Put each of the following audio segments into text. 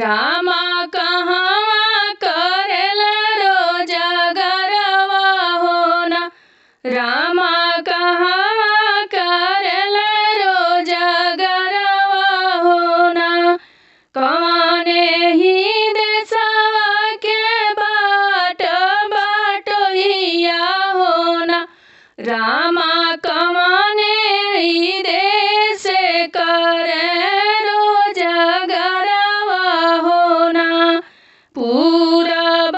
रामा कहवा करेल रोजगरवा होना। रामा कहवा करेल रोजगरवा होना। कवने ही देशवा के बाट बाटोहिया होना। रामा कवने ही देश करे रोजगरवा होना। पूरब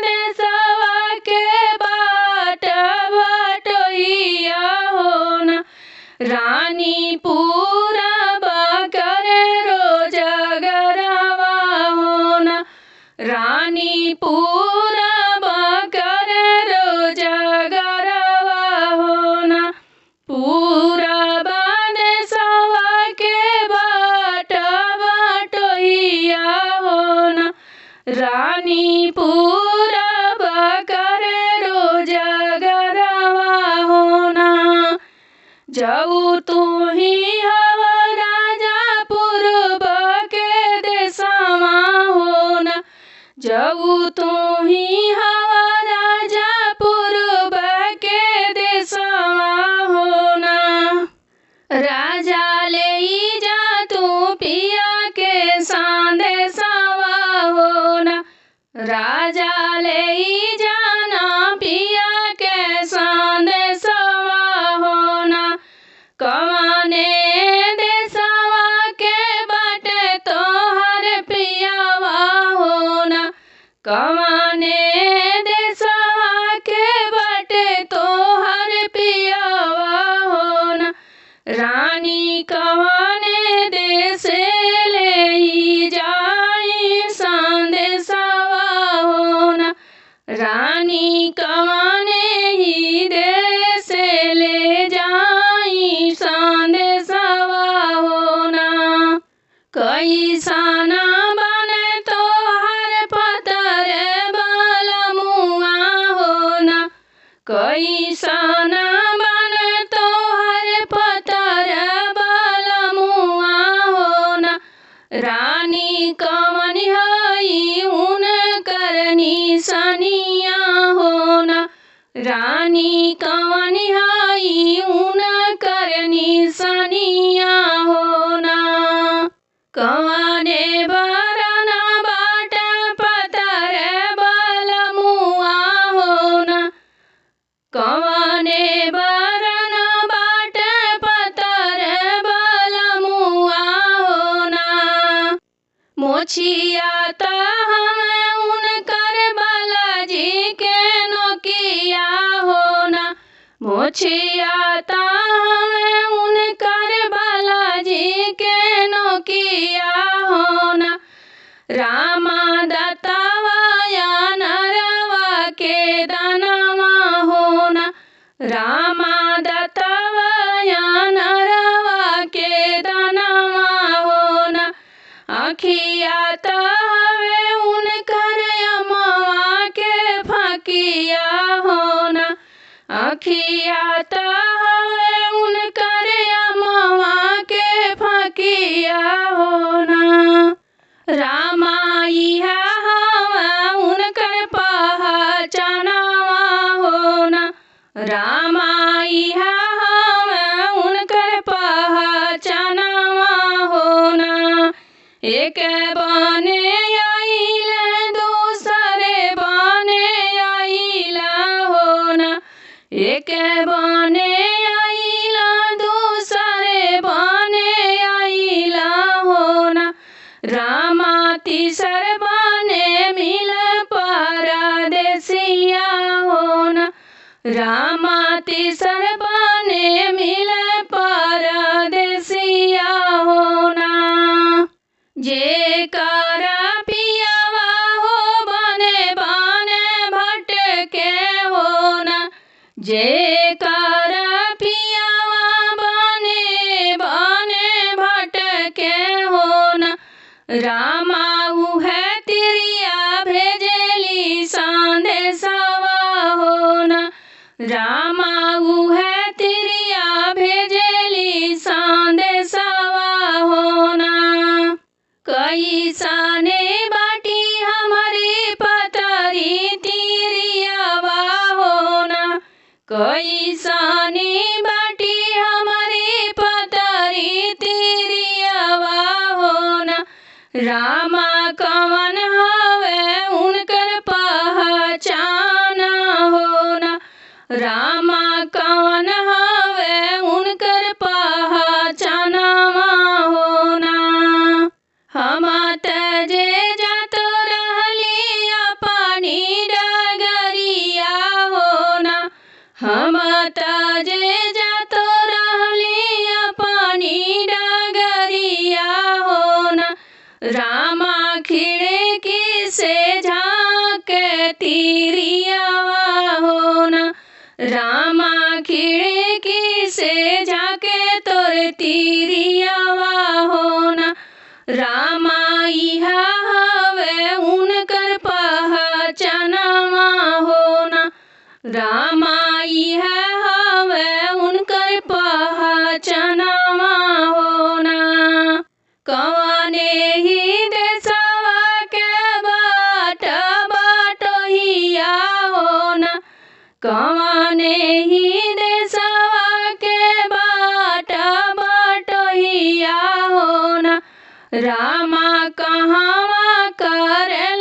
देशवा के बाट बाटोहिया होना। रानी पूरब करे रोजगरवा होना। रानी पूरब करे रोजगरवा होना। पूरब देशवा के बाट बाटोहिया होना। रानी पूरब करे रोजगरवा होना। जाऊ तू ही हवा राजा पूरब के देशवा होना। जाऊ तू ही हवा राजा पूरब के देशवा होना। राजा ले जा तू पिया के संदेशवा होना। राजा ले जाना पिया के संदेशवा होना। कवने देशवा के बाटे तोहर पियावा होना। कवने देशवा के बाटे तोहर पियावा होना। रानी कवने देश ले जाई संदेशवा होना। रानी कवने ही देश ले जाई संदेशवा होना। कैसना बने तोहर पतर बलमुआ होना। कैसना बने तोहर पतर बलमुआ होना। रानी कवन हई उनकर निसनिया होना। रानी कवन हई उनकर निसनिया होना। कवने बरना बाट पतर बलमुआ होना। कवने बरना बाट पतर बलमुआ होना। मोछिया त हमें उनकर बालाजी के नोकिया होना। मोछिया त हमें उनकर बालाजी के नोकिया होना। रामा दत्तवा नरवा के दानवा होना। रामा दत्तवा नरवा के दानवा होना। आखिया त हवे उनकर अमवा के फकिया होना। आखिया त हवे उनकर अमवा के फकिया होना। रामा इहा हवा उनकर पहचानवा होना। रामा इहा हवा उनकर पहचानवा होना। एक बने आइला दूसरे बने आइला होना। एक बने आइला दूसरे बने आइला होना। रामा तीसर बने मिल परदेसिया होना। रामा तीसर बने मिल परदेसिया होना। जे करा पियावा हो बने बने भटके होना। जे करा पियावा बने बने भटके होना। रामा उहे तिरिया भेजली संदेशवा होना। रामा उहे कैसनी बाटी हमारी पतरी तिरियावा होना। रामा कवन हवे उनकर पहचाना होना। रामा कवन हवे उनकर पहचानवा होना। हम तजे जात रहली अपनी डगरिया होना। हम तजे जात रहली अपनी डगरिया होना। रामा खिड़की से झाँके तिरियावा होना। रामा खिड़की से झाँके तोर तिरियावा होना। रामा इहा हवे उनकर पहचानवा होना। रामा इहा हवे उनकर पहचानवा होना। कवने ही देशवा के बाट बाटोहिया होना। कवने ही देशवा के बाट बाटोहिया होना। रामा कहवा करे